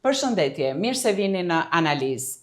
Përshëndetje, mirë se vini në analizë.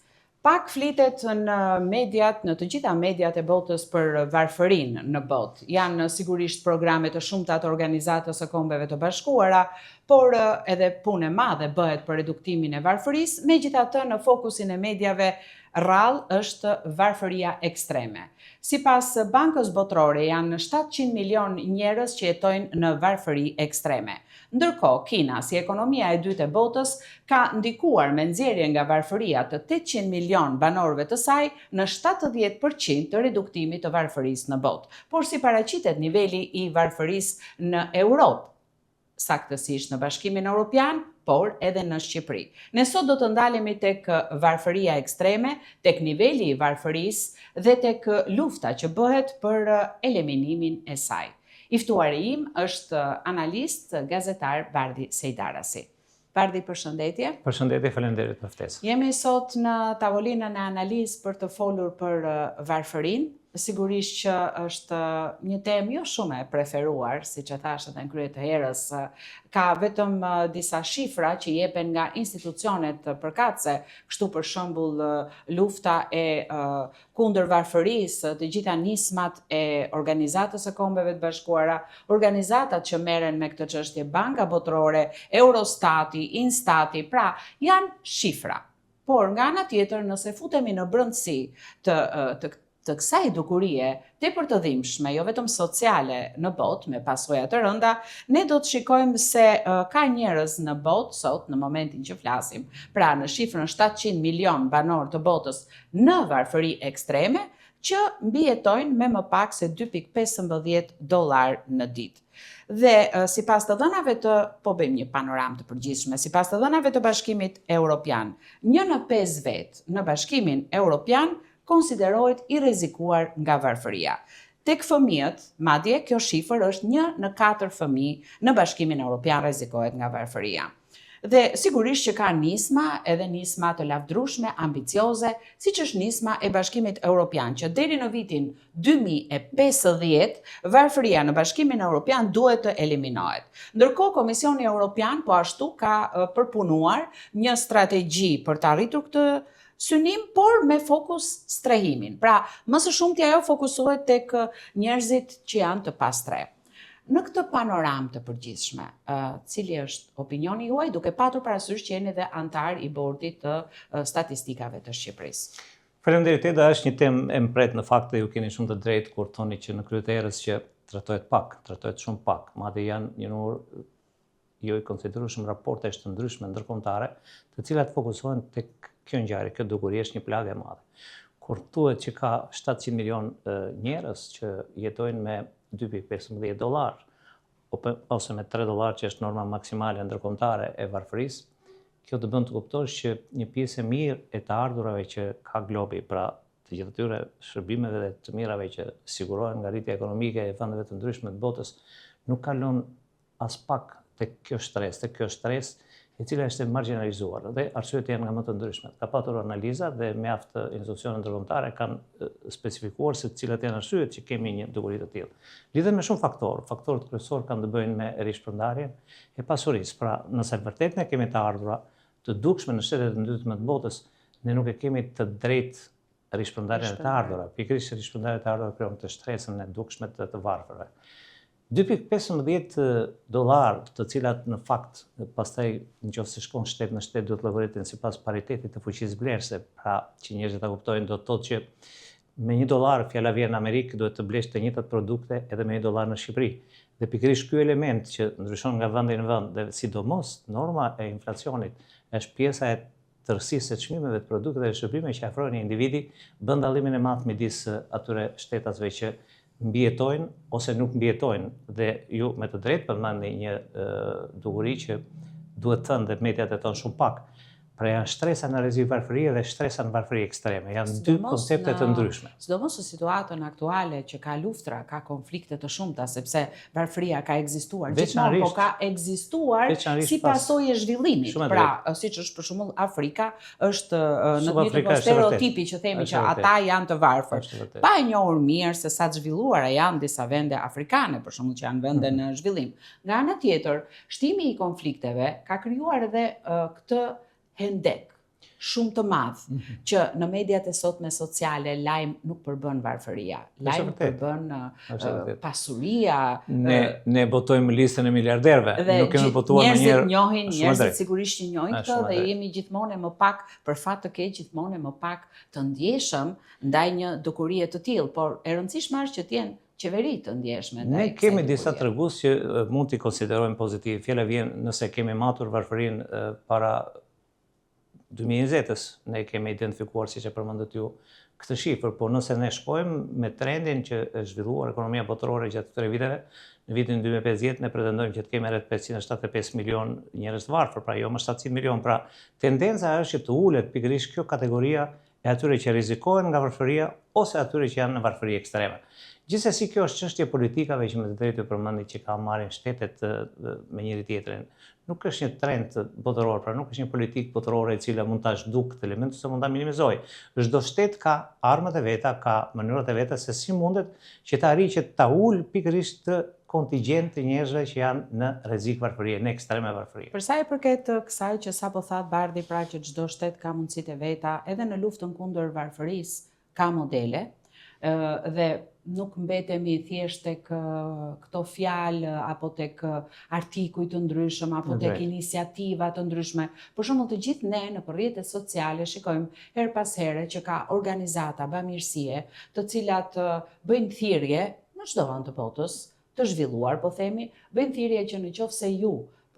Pak flitet në mediat, në të gjitha mediat e botës për varfërinë në botë. Janë sigurisht programe të shumta të Organizatës së Kombeve të Bashkuara, por edhe punë e madhe bëhet për reduktimin e varfërisë, megjithatë në fokusin e mediave rrallë është varfëria ekstreme. Sipas Bankës Botërore janë 700 milionë njerëz që jetojnë në varfëri ekstreme. Ndërkohë, Kina, si ekonomia e dytë e botës, ka ndikuar me nxjerrjen nga varfëria të 800 milionë banorëve të saj në 70% të reduktimit të varfërisë në botë. Por si paraqitet niveli i varfërisë në Europë, saktësisht në Bashkimin Europian, por edhe në Shqipëri. Ne sot do të ndalemi tek varfëria ekstreme, tek niveli i varfërisë dhe tek lufta që bëhet për eliminimin e saj. I ftuari im është analist, gazetar Bardhi Sejdarasi. Bardhi, përshëndetje. Përshëndetje, faleminderit për ftesën. Jemi sot në tavolinën e analizës për të folur për varfërinë. Sigurisht që është një temë jo shumë e preferuar, siç e thashë edhe në krye të herës. Ka vetëm disa shifra që jepen nga institucionet përkatëse, kështu për shembull lufta e kundër varfërisë, të gjitha nismat e Organizatës së Kombeve të Bashkuara, organizatat që merren me këtë çështje, Banka Botërore, Eurostati, Instati, pra janë shifra. Por nga ana tjetër, nëse futemi në brendësi të të të kësaj dukurie tepër të dhimbshme, jo vetëm sociale në botë me pasoja të rënda, ne do të shikojmë se ka njerëz në botë sot në momentin që flasim, pra në shifrën 700 milion banorë të botës në varfëri ekstreme, që mbijetojnë me më pak se 2.15 dollar në ditë. Dhe sipas të dhënave të, po bëjmë një panoramë të përgjithshme, sipas të dhënave të Bashkimit Europian, një në 5 vetë në Bashkimin Europian konsiderohet i rrezikuar nga varfëria. Tek fëmijët, madje kjo shifër është një në 4 fëmijë në Bashkimin Europian rrezikohet nga varfëria. Dhe sigurisht që ka nisma, edhe nisma të lavdrueshme, ambicioze, siç është nisma e Bashkimit Europian, që deri në vitin 2050 varfëria në Bashkimin Europian duhet të eliminohet. Ndërkohë, Komisioni Europian po ashtu ka përpunuar një strategji për të arritur këtë synim, por me fokus strehimin. Pra, më së shumti ajo fokusohet tek njerëzit që janë të pastrehë. Në këtë panoramë të përgjithshme, cili është opinioni juaj duke patur parasysh që jeni dhe anëtar i bordit të statistikave të Shqipërisë? Faleminderit Eda, është një temë e mprehtë në fakt dhe ju keni shumë të drejtë kur thoni që në krye të herës që trajtohet pak, trajtohet shumë pak, madje janë një numër jo i konsiderueshëm raportesh të ndryshme ndërkombëtare, të cilat fokusohen tek kjo ngjarje, kjo dukuri është një plagë e madhe. Kur thuhet që ka 700 milion njerëz që jetojnë me 2.15 dollar ose me 3 dollar që është norma maksimale ndërkombëtare e varfërisë, kjo të bën të kuptosh që një pjesë e mirë e të ardhurave që ka globi, pra të gjithë atyre shërbimeve dhe të mirave që sigurohen nga rritja ekonomike e vendeve të ndryshme të botës, nuk kalon aspak tek kjo shtresë, tek kjo shtresë e cila është e marginalizuar dhe arsyet janë nga më të ndryshmet. Ka patur analiza dhe mjaft institucione ndërkombëtare kanë specifikuar se cilat janë arsyet që kemi një dukuri të tillë. Lidhen me shumë faktorë, faktorët kryesorë kanë të bëjnë me rishpërndarjen e pasurisë. Pra, nëse vërtet ne kemi të ardhura të dukshme në shtetet e ndryshme të botës, ne nuk e kemi të drejtë rishpërndarjen e të ardhurave. Pikërisht rishpërndarja e të ardhurave krijon këtë shtresën e dukshme të të varfërve. 2.15 dollar, të cilat në fakt pastaj në qoftë se shkon shtet në shtet duhet llogariten sipas paritetit të fuqisë blerëse, pra që njerëzit ta kuptojnë do të thotë që me një dollar fjala vjen në Amerikë duhet të blesh të njëjtat produkte edhe me një dollar në Shqipëri. Dhe pikërisht ky element që ndryshon nga vendi në vend dhe sidomos norma e inflacionit është pjesa e tërësisë së çmimeve të produkteve dhe shërbimeve që afrohen një individi bën dallimin e madh midis atyre shtetasve që mbijetojnë ose nuk mbijetojnë dhe ju me të drejtë përmendni një dukuri që duhet thënë dhe mediat e thonë shumë pak. Pra janë shtresa në rrezik varfërie dhe shtresa në varfëri ekstreme. Janë dy koncepte të ndryshme. Sidomos në situatën aktuale që ka luftra, ka konflikte të shumta, sepse varfëria ka ekzistuar gjithmonë, po ka ekzistuar si pasojë e zhvillimit. Pra, siç është për shembull Afrika, është në të njëjtën stereotipi që themi që ata janë të varfër. Pa e njohur mirë se sa të zhvilluara janë disa vende afrikane, për shembull që janë vende mhm. në zhvillim. Nga ana tjetër, shtimi i konflikteve ka krijuar edhe këtë hendek shumë të madh mm -hmm. që në mediat e sotme sociale lajm nuk përbën varfëria, lajm përbën uh, pasuria. Ne uh, ne botojmë listën e miliarderëve, nuk kemi botuar ndonjëherë. Njerëzit njohin, njerëzit sigurisht që njohin këtë dhe jemi gjithmonë e më pak për fat të keq gjithmonë e më pak të ndjeshëm ndaj një dukurie të tillë, por e rëndësishme është që të jenë qeveri të ndjeshme ndaj Ne kemi disa tregues që mund t'i konsiderojmë pozitiv. Fjala vjen nëse kemi matur varfërinë para 2020-ës, ne kemi identifikuar, siç e përmendët ju, këtë shifër, por nëse ne shkojmë me trendin që është zhvilluar ekonomia botërore gjatë këtyre viteve, në vitin 2050 ne pretendojmë që të kemi rreth 575 milion njerëz të varfër, pra jo më 700 milion, pra tendenca është që të ulet pikërisht kjo kategoria e atyre që rrezikohen nga varfëria ose atyre që janë në varfëri ekstreme. Gjithsesi kjo është çështje e politikave që me të drejtë ju përmendni që ka marrin shtetet me njëri-tjetrin. Nuk është një trend botëror, pra nuk është një politikë botërore e cila mund ta zhdukë këtë element ose mund ta minimizojë. Çdo shtet ka armët e veta, ka mënyrat e veta se si mundet që të arrijë që ta ulë pikërisht këtë kontingjent të njerëzve që janë në rrezik varfërie, në ekstreme varfërie. Për sa i përket kësaj që sapo thatë Bardhi, pra që çdo shtet ka mundësitë e veta, edhe në luftën kundër varfërisë ka modele, dhe nuk mbetemi thjesht tek këto fjalë apo tek artikuj të ndryshëm apo tek iniciativa të ndryshme. Për shembull, të gjithë ne nëpër rrjetet sociale shikojmë herë pas here që ka organizata bamirësie, të cilat bëjnë thirrje në çdo vend të botës, të zhvilluar, po themi, bëjnë thirrje që në qoftë se ju,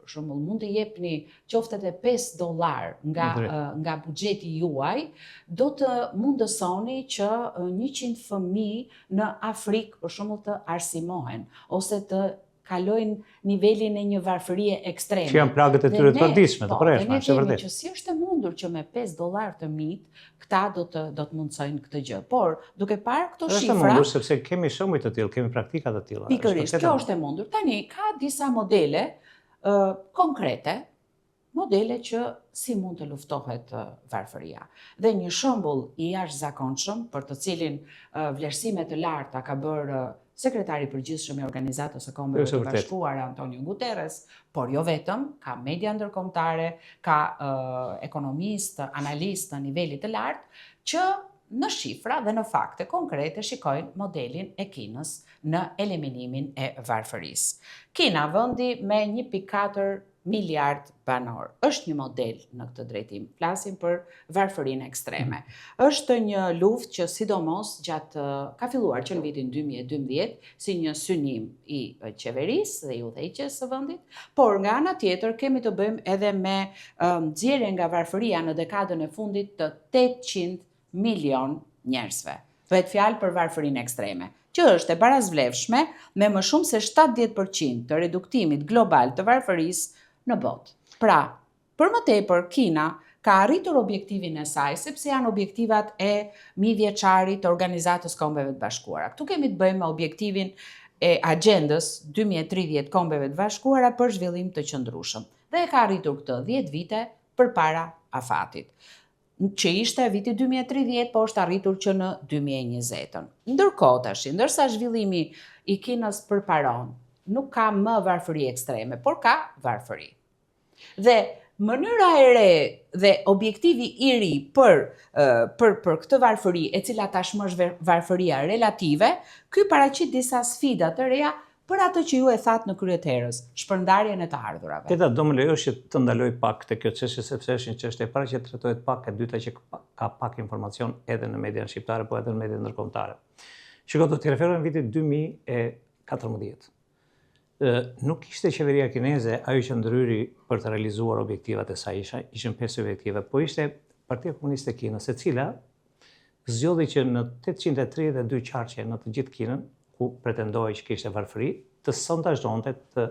për shembull, mund të jepni qoftë edhe 5 dollar nga nga buxheti juaj, do të mundësoni që 100 fëmijë në Afrikë, për shembull, të arsimohen ose të kalojnë nivelin e një varfërie ekstreme. Që janë plagët e tyre të përditshme, të po, përhershme, është e vërtetë. Që si është e mundur që me 5 dollar të mitë, këta do të do të mundësojnë këtë gjë. Por, duke parë këto shifra... Është e mundur sepse kemi shembuj të tillë, kemi praktika të tilla. Pikërisht, kjo është e mundur. Tani ka disa modele uh, konkrete, modele që si mund të luftohet varfëria. Dhe një shembull i jashtëzakonshëm për të cilin vlerësime të larta ka bërë sekretari i përgjithshëm i Organizatës së Kombeve të Bashkuara Antonio Guterres, por jo vetëm, ka media ndërkombëtare, ka uh, ekonomistë, analistë të nivelit të lartë që në shifra dhe në fakte konkrete shikojnë modelin e Kinës në eliminimin e varfërisë. Kina, vendi me 1.4 miliard banorë. Është një model në këtë drejtim. Flasim për varfërinë ekstreme. Është një luftë që sidomos gjatë ka filluar që në vitin 2012 si një synim i qeverisë dhe i udhëheqjes së vendit, por nga ana tjetër kemi të bëjmë edhe me nxjerrjen nga varfëria në dekadën e fundit të 800 milion njerëzve. Bëhet fjalë për varfërinë ekstreme, që është e barasvlefshme me më shumë se 70% të reduktimit global të varfërisë në botë. Pra, për më tepër, Kina ka arritur objektivin e saj, sepse janë objektivat e mijëvjeçarit të Organizatës Kombeve të Bashkuara. Këtu kemi të bëjmë me objektivin e agjendës 2030 Kombeve të Bashkuara për zhvillim të qëndrueshëm. Dhe e ka arritur këtë 10 vite përpara afatit. që ishte viti 2030, po është arritur që në 2020-ën. Ndërkohë tashi, ndërsa zhvillimi i Kinës përparon, nuk ka më varfëri ekstreme, por ka varfëri. Dhe mënyra e re dhe objektivi i ri për për për këtë varfëri, e cila tashmë është varfëria relative, ky paraqit disa sfida të reja Për atë që ju e thatë në krye të herës, shpërndarjen e të ardhurave. Teta, do më lejosh që të ndaloj pak te kjo çështje sepse është një çështje e para që trajtohet pak, e dyta që ka pak informacion edhe në median shqiptare, po edhe në median ndërkombëtare. Shiko, do t'i referohem vitit 2014. Ë nuk ishte qeveria kineze ajo që ndërhyri për të realizuar objektivat e saj, isha, ishin pesë objektiva, po ishte Partia Komuniste e Kinës, e cila zgjodhi që në 832 qarqe në të gjithë Kinën, ku pretendohej që kishte varfëri, të sondazhonte, të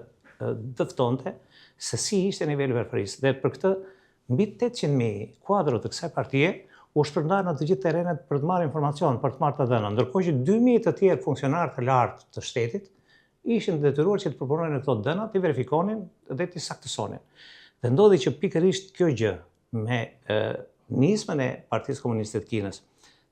dëftonte se si ishte niveli i varfërisë. Dhe për këtë mbi 800.000 kuadro të kësaj partie u shpërndanë në të gjithë terrenet për të marrë informacion, për të marrë të dhëna, ndërkohë që 2000 të tjerë funksionarë të lartë të shtetit ishin të detyruar që të përpunonin këto të dhëna, t'i verifikonin dhe t'i saktësonin. Dhe ndodhi që pikërisht kjo gjë me nismën e Partisë Komuniste të Kinës,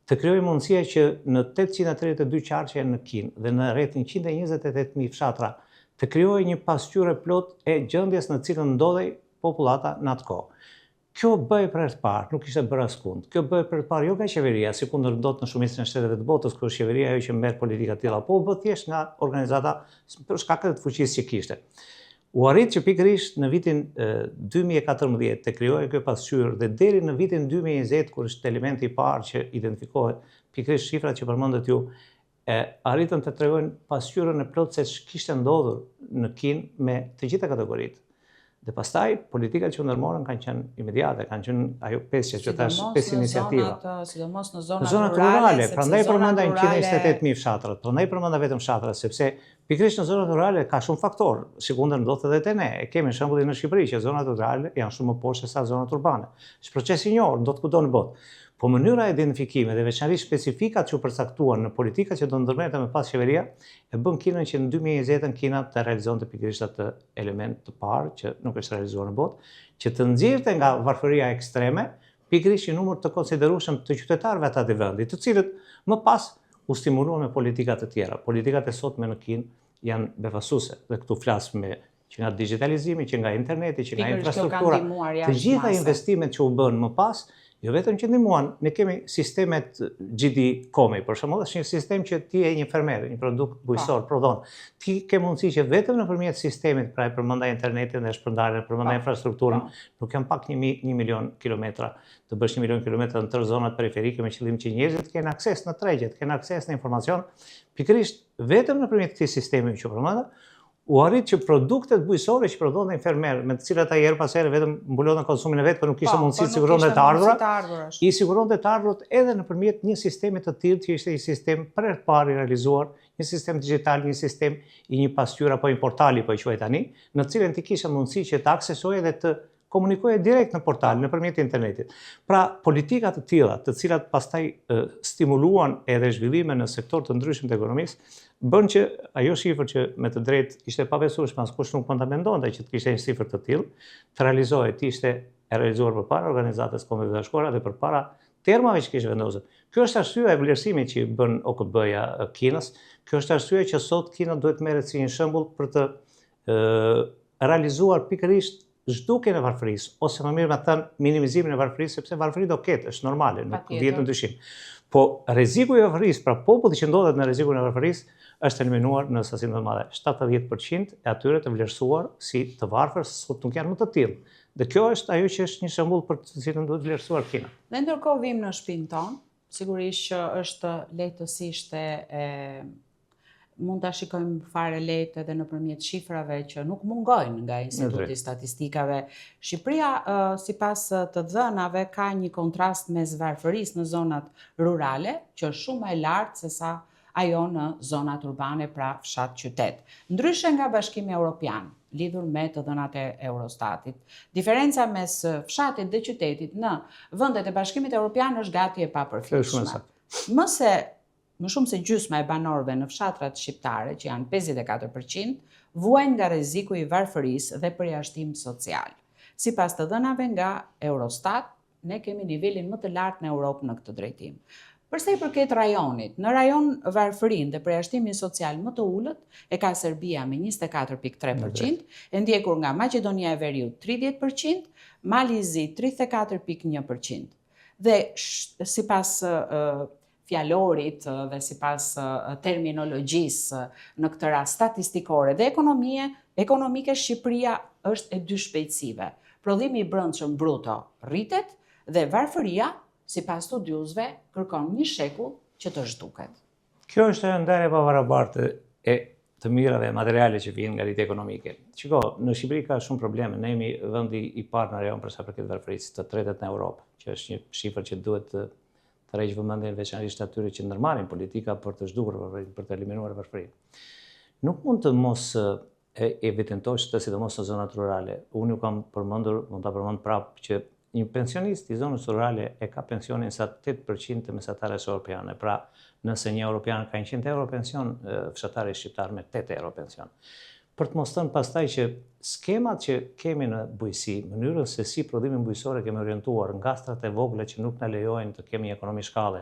të krijohej mundësia që në 832 qarqe në Kinë dhe në rreth 128.000 fshatra të krijohej një pasqyrë e plotë e gjendjes në të cilën ndodhej popullata në atë kohë. Kjo bëhej për herë të parë, nuk ishte bërë askund. Kjo bëhej për herë të parë jo nga qeveria, sikundër ndodh në shumicën e shteteve të botës, ku është qeveria ajo që merr politika të tilla, po u bë thjesht nga organizata për shkak të fuqisë që kishte. U arrit që pikërisht në vitin 2014 të krijohej kjo pasqyrë dhe deri në vitin 2020 kur është elementi i parë që identifikohet pikërisht shifrat që përmendët ju e arritën të tregojnë pasqyrën e plotë se ç'kishte ndodhur në Kinë me të gjitha kategoritë. Dhe pastaj politikat që u ndërmorën kanë qenë imediate, kanë qenë ajo pesë që thash, pesë iniciativa. Sidomos në zonat, në zonat rurale, rurale prandaj përmenda 128.000 fshatrat, prandaj përmenda vetëm fshatrat, sepse pikërisht në zonat rurale ka shumë faktorë, sikundër ndodh edhe te ne. E kemi shembullin në Shqipëri që zonat rurale janë shumë më poshtë se sa zonat urbane. Është proces i njohur, ndodh kudo në botë. Po mënyra e identifikimit dhe veçanërisht specifikat që u përcaktuan në politikat që do ndërmerrte më pas qeveria, e bën Kinën që në 2020-ën Kina të realizonte pikërisht atë element të parë që nuk është realizuar në botë, që të nxirrte nga varfëria ekstreme pikërisht një numër të konsiderueshëm të qytetarëve të atij vendi, të cilët më pas u stimuluan me politika të tjera. Politikat e sotme në Kinë janë befasuese dhe këtu flas me që nga digjitalizimi, që nga interneti, që nga infrastruktura, të gjitha investimet që u bënë më pas, jo vetëm që ndihmuan, ne kemi sistemet GD.com-i, për shembull, është një sistem që ti je një fermer, një produkt bujqësor, po. prodhon. Ti ke mundësi që vetëm nëpërmjet sistemit, pra e përmenda internetin dhe shpërndarjen, e përmenda po. infrastrukturën, po. nuk janë pak një, një milion kilometra, të bësh një milion kilometra në tërë zonat periferike me qëllim që njerëzit të kenë akses në tregje, të kenë akses në informacion, pikërisht vetëm nëpërmjet këtij sistemi që përmenda, u arrit që produktet bujqësore që prodhonte një fermer, me të cilat ai herë pas here vetëm mbulonte konsumin e vet, por nuk kishte po, mundësi të siguronte të ardhurat, i siguronte të ardhurat edhe nëpërmjet një sistemi të tillë që ishte një sistem për herë të parë i realizuar, një sistem digjital, një sistem i një pasqyre apo një portali po e quaj tani, në të cilën ti kishe mundësi që të aksesoje dhe të komunikoje direkt në portal, nëpërmjet internetit. Pra, politika të tilla, të cilat pastaj stimuluan edhe zhvillime në sektor të ndryshëm të ekonomisë, bën që ajo shifër që me të drejtë ishte e pabesueshme, askush nuk mund ta mendonte që të kishte një shifër të tillë, të realizohej, të ishte e realizuar përpara Organizatës së Kombeve të Bashkuara dhe përpara termave që kishte vendosur. Kjo është arsyeja e vlerësimit që i bën OKB-ja Kinës. Kjo është arsyeja që sot Kina duhet merret si një shembull për të realizuar pikërisht zhdukjen e varfërisë, ose më mirë me thënë minimizimin e varfërisë, sepse varfëri do ketë, është normale, nuk vihet në dyshim. Po rreziku i varfërisë, pra populli që ndodhet në rrezikun e varfërisë, është eliminuar në sasinë më të madhe. 70% e atyre të vlerësuar si të varfër sot nuk janë më të tillë. Dhe kjo është ajo që është një shembull për të cilën duhet vlerësuar Kina. Dhe ndërkohë vim në shpinë tonë, sigurisht që është lehtësisht e mund ta shikojmë fare lehtë edhe nëpërmjet shifrave që nuk mungojnë nga Instituti i Statistikave. Shqipëria, sipas të dhënave, ka një kontrast mes varfërisë në zonat rurale, që është shumë më e lartë se sa ajo në zonat urbane, pra fshat qytet. Ndryshe nga Bashkimi Europian, lidhur me të dhënat e Eurostatit. Diferenca mes fshatit dhe qytetit në vendet e Bashkimit Europian është gati e papërfillshme. Më se Më shumë se gjysma e banorëve në fshatrat shqiptare, që janë 54 për qind, vuajnë nga rreziku i varfërisë dhe përjashtim social. Sipas të dhënave nga Eurostat, ne kemi nivelin më të lartë në Europë në këtë drejtim. Për sa i përket rajonit, në rajon varfërinë dhe përjashtimin social më të ulët e ka Serbia me 24.3 për qind, e ndjekur nga Maqedonia e Veriut 30 për qind, Mali i Zi 34.1 për qind. Dhe sipas fjalorit dhe sipas terminologjisë në këtë rast statistikore dhe ekonomie, ekonomike Shqipëria është e dy shpejtësive. Prodhimi i brendshëm bruto rritet dhe varfëria, sipas studiuesve, kërkon një shekull që të zhduket. Kjo është ajo ndarje e pabarabartë e të mirave materiale që vijnë nga rritja ekonomike. Shiko, në Shqipëri ka shumë probleme. Ne jemi vendi i parë në rajon për sa përket varfërisë, të tretët në Europë, që është një shifër që duhet të tërheqë vëmendjen veçanërisht atyre që ndërmarrin politika për të zhdukur varfërinë, për të eliminuar varfërinë. Nuk mund të mos e evidentosh këtë sidomos në zonat rurale. Unë ju kam përmendur, mund ta përmend prapë që një pensionist i zonës rurale e ka pensionin sa 8% të mesatares europiane. Pra, nëse një europian ka 100 euro pension, fshatari shqiptar me 8 euro pension. Për të mos thënë pastaj që skemat që kemi në bujqësi, mënyrën se si prodhimin bujqësor e kemi orientuar, ngastrat e vogla që nuk na lejojnë të kemi një ekonomi shkalle,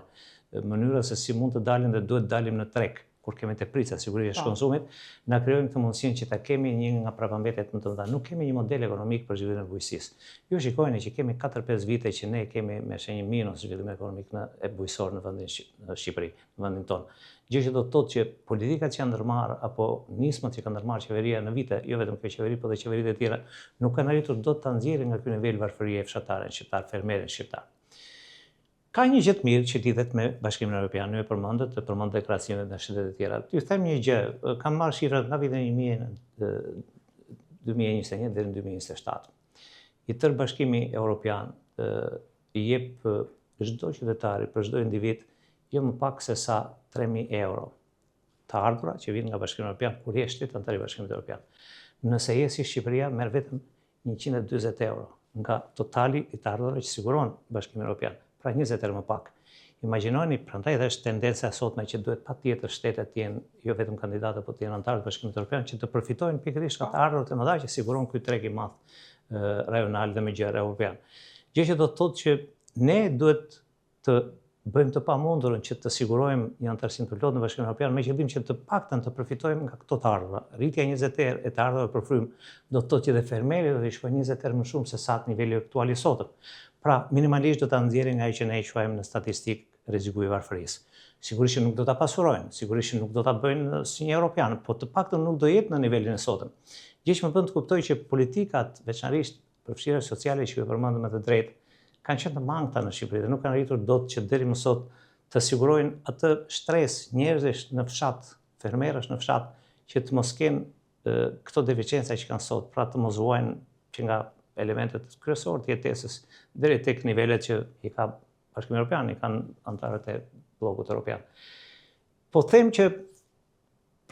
mënyrën se si mund të dalim dhe duhet të dalim në treg. Kur kemi teprica sigurisht po. konsumit, na krijojnë këtë mundësinë që ta kemi një nga prapambetjet më të mëdha. Nuk kemi një model ekonomik për zhvillimin e bujqësisë. Ju shikojeni që kemi 4-5 vite që ne kemi me shenjë minus zhvillim ekonomik në e bujqësor në vendin në Shqipëri, në vendin tonë. Gjë që do të thotë që politikat që janë ndërmarrë apo nismat që ka ndërmarrë qeveria në vite, jo vetëm kjo qeveri, por edhe qeveritë e tjera, nuk kanë arritur dot ta nxjerrin nga ky nivel varfërie fshatarin shqiptar, fermerin shqiptar. Ka një gjë të mirë që lidhet me Bashkimin Evropian, ju e përmendët, e përmendët dhe krahasimet me shtetet e tjera. Ju them një gjë, kam marrë shifrat nga viti 2021 deri në 2027. I tërë Bashkimi Evropian i jep çdo qytetari për çdo individ jo më pak se sa 3000 euro të ardhura që vijnë nga Bashkimi Evropian kur je shtet anëtar i Bashkimit Evropian. Nëse je si Shqipëria, merr vetëm 140 euro nga totali i të ardhurave që siguron Bashkimi Evropian, pra 20 herë më pak. Imagjinoni, prandaj edhe është tendenca e sotme që duhet patjetër shtetet të jenë jo vetëm kandidate, por të jenë anëtarë të Bashkimit Evropian që të përfitojnë pikërisht nga të ardhurat e mëdha që siguron ky treg i madh rajonal dhe më gjerë evropian. Gjë që do të thotë që ne duhet të bëjmë të pamundurën që të sigurojmë një anëtarësim të plotë në Bashkimin Evropian me qëllim që të paktën të përfitojmë nga këto të ardhura. Rritja 20 herë e të ardhurave për frymë do të thotë që dhe fermeri do të shkojë 20 herë më shumë se sa niveli aktual i sotëm. Pra, minimalisht do ta nxjerrin nga ajo që ne e quajmë në statistikë rreziku i varfërisë. Sigurisht që nuk do ta pasurojnë, sigurisht që nuk do ta bëjnë si një europian, po të paktën nuk do jetë në nivelin e sotëm. Gjë që më bën të kuptoj që politikat, veçanërisht përfshirja sociale që ju e përmendët me të drejtë, kanë qenë të mangëta në Shqipëri dhe nuk kanë arritur dot që deri më sot të sigurojnë atë shtresë njerëzish në fshat, fermerësh në fshat, që të mos kenë këto deficienca që kanë sot, pra të mos vuajnë që nga elementet kryesorë të jetesës deri tek nivelet që i ka Bashkimi Evropian, i kanë anëtarët e bllokut evropian. Po them që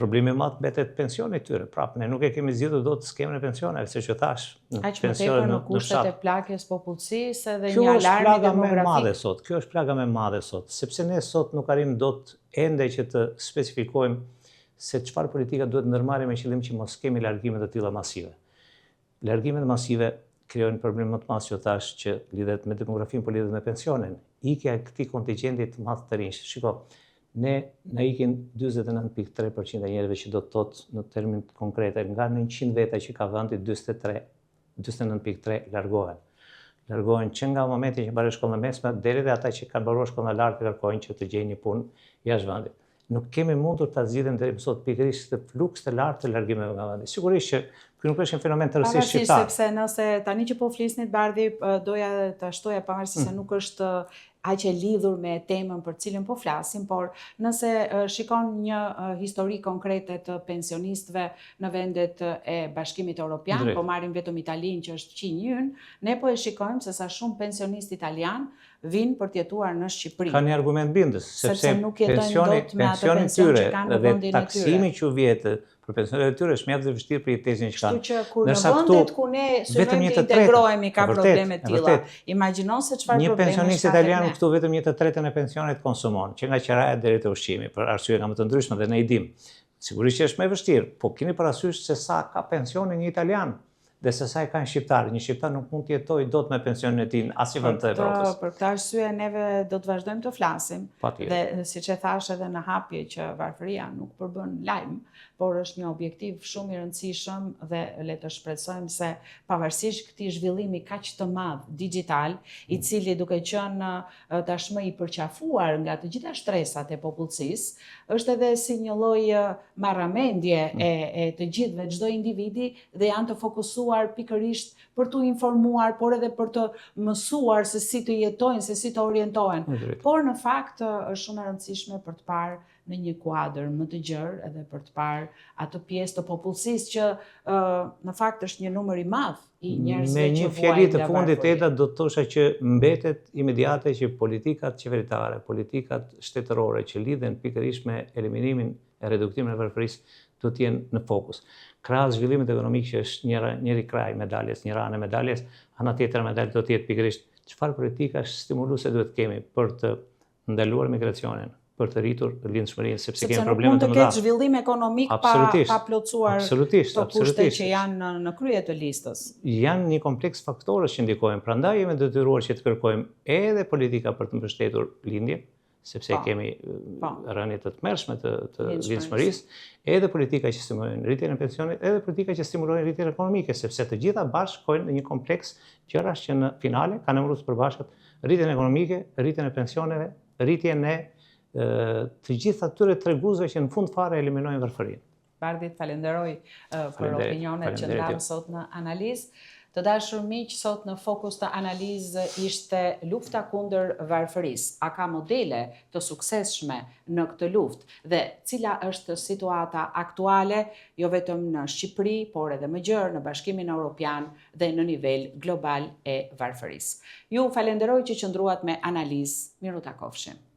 Problemi i madh mbetet pensioni i tyre. Prapë ne nuk e kemi zgjidhur dot skemën e pensioneve, siç ju thashë. Aq më tepër në kushtet e plakjes popullsisë edhe një alarmi demografik. Kjo është plaga më e madhe sot. Kjo është plaga më e madhe sot, sepse ne sot nuk arrijmë dot ende që të specifikojmë se çfarë politika duhet ndërmarrim me qëllim që mos kemi largime të tilla masive. Largimet masive krijojnë problem më të madh që thashë që lidhet me demografinë, por lidhet me pensionin. Ikja e këtij kontingjenti të madh të rinjsh. Shiko, ne na ikin 49.3% e njerëzve që do të thotë në termin konkrete, nga 900 veta që ka vendi 43, 49.3 largohen. Largohen që nga momenti që mbarojnë shkollën e mesme deri dhe ata që kanë mbaruar shkollën e lartë kërkojnë që të gjejnë një punë jashtë vendit. Nuk kemi mundur ta zgjidhim deri më sot pikërisht këtë fluks të lartë të largimeve nga vendi. Sigurisht që ky nuk është një fenomen tërësisht shqiptar. Pavarësisht sepse nëse tani që po flisnit Bardhi, doja ta shtoja pavarësisht se mm. nuk është aq e lidhur me temën për cilën po flasim, por nëse shikon një histori konkrete të pensionistëve në vendet e Bashkimit Evropian, po marrim vetëm Italinë që është fqinji ynë, ne po e shikojmë se sa shumë pensionistë italianë vijnë për të jetuar në Shqipëri. Ka një argument bindës, sepse, sepse nuk jetojnë dot me atë pension që kanë në vendin e tyre. Dhe taksimi që u vjen për pensionin e tyre është mjaft e vështirë për jetesën që kanë. Kështu që kur në vendet ku ne synojmë të integrohemi ka probleme të tilla, imagjino se çfarë probleme Një pensionist italian këtu vetëm një të tretën e pensionit konsumon, që nga qiraja deri te ushqimi, për arsye nga më të ndryshme dhe ne i dimë. Sigurisht që është më e vështirë, po keni parasysh se sa ka pensionin një italian dhe se sa e kanë shqiptarët. Një shqiptar nuk mund të jetojë dot me pensionin e tij në asnjë vend të Evropës. Për këtë arsye neve do të vazhdojmë të flasim. Dhe siç e thashë edhe në hapje që varfëria nuk përbën lajm, por është një objektiv shumë i rëndësishëm dhe le të shpresojmë se pavarësisht këtij zhvillimi kaq të madh dixhital, i mm. cili duke qenë tashmë i përqafuar nga të gjitha shtresat e popullsisë, është edhe si një lloj marramendje mm. e, e të gjithëve, çdo individi dhe janë të fokusuar pikërisht për t'u informuar, por edhe për të mësuar se si të jetojnë, se si të orientohen. Por në fakt është shumë e rëndësishme për të parë në një kuadër më të gjerë edhe për të parë atë pjesë të popullsisë që në fakt është një numër i madh i njerëzve që vuajnë. Me një fjali të fundit Eda do të thosha që mbetet imediate që politikat qeveritare, politikat shtetërore që lidhen pikërisht me eliminimin e reduktimin e varfërisë do të jenë në fokus. Krahas zhvillimit ekonomik që është njëra njëri krah i medaljes, njëra anë e medaljes, ana tjetër e medaljes do të jetë pikërisht çfarë politikash stimuluese duhet të kemi për të ndaluar migracionin, për të rritur lindshmërinë, sepse kemi probleme të mëdha. Sepse nuk mund të ketë zhvillim ekonomik pa pa plotësuar këto kushte që janë në në krye të listës. Janë një kompleks faktorësh që ndikojnë, prandaj jemi detyruar që të kërkojmë edhe politika për të mbështetur lindjen. sepse po. kemi po. rënie të tmerrshme të, të lindshmërisë, edhe politika që stimulojnë rritjen e pensionit, edhe politika që stimulojnë rritjen ekonomike, sepse të gjitha bashkë shkojnë në një kompleks gjërash që në finale kanë emërues të përbashkët rritjen ekonomike, rritjen e pensioneve, rritjen e të gjithë atyre treguesve që në fund fare eliminojnë varfërinë. Bardhi, të falenderoj për opinionet që ndamë sot në analizë. Të dashur miq, sot në fokus të analizë ishte lufta kundër varfërisë. A ka modele të suksesshme në këtë luftë dhe cila është situata aktuale, jo vetëm në Shqipëri, por edhe më gjerë në Bashkimin Europian dhe në nivel global e varfërisë. Ju falenderoj që qëndruat me analizë. Mirutakofshim.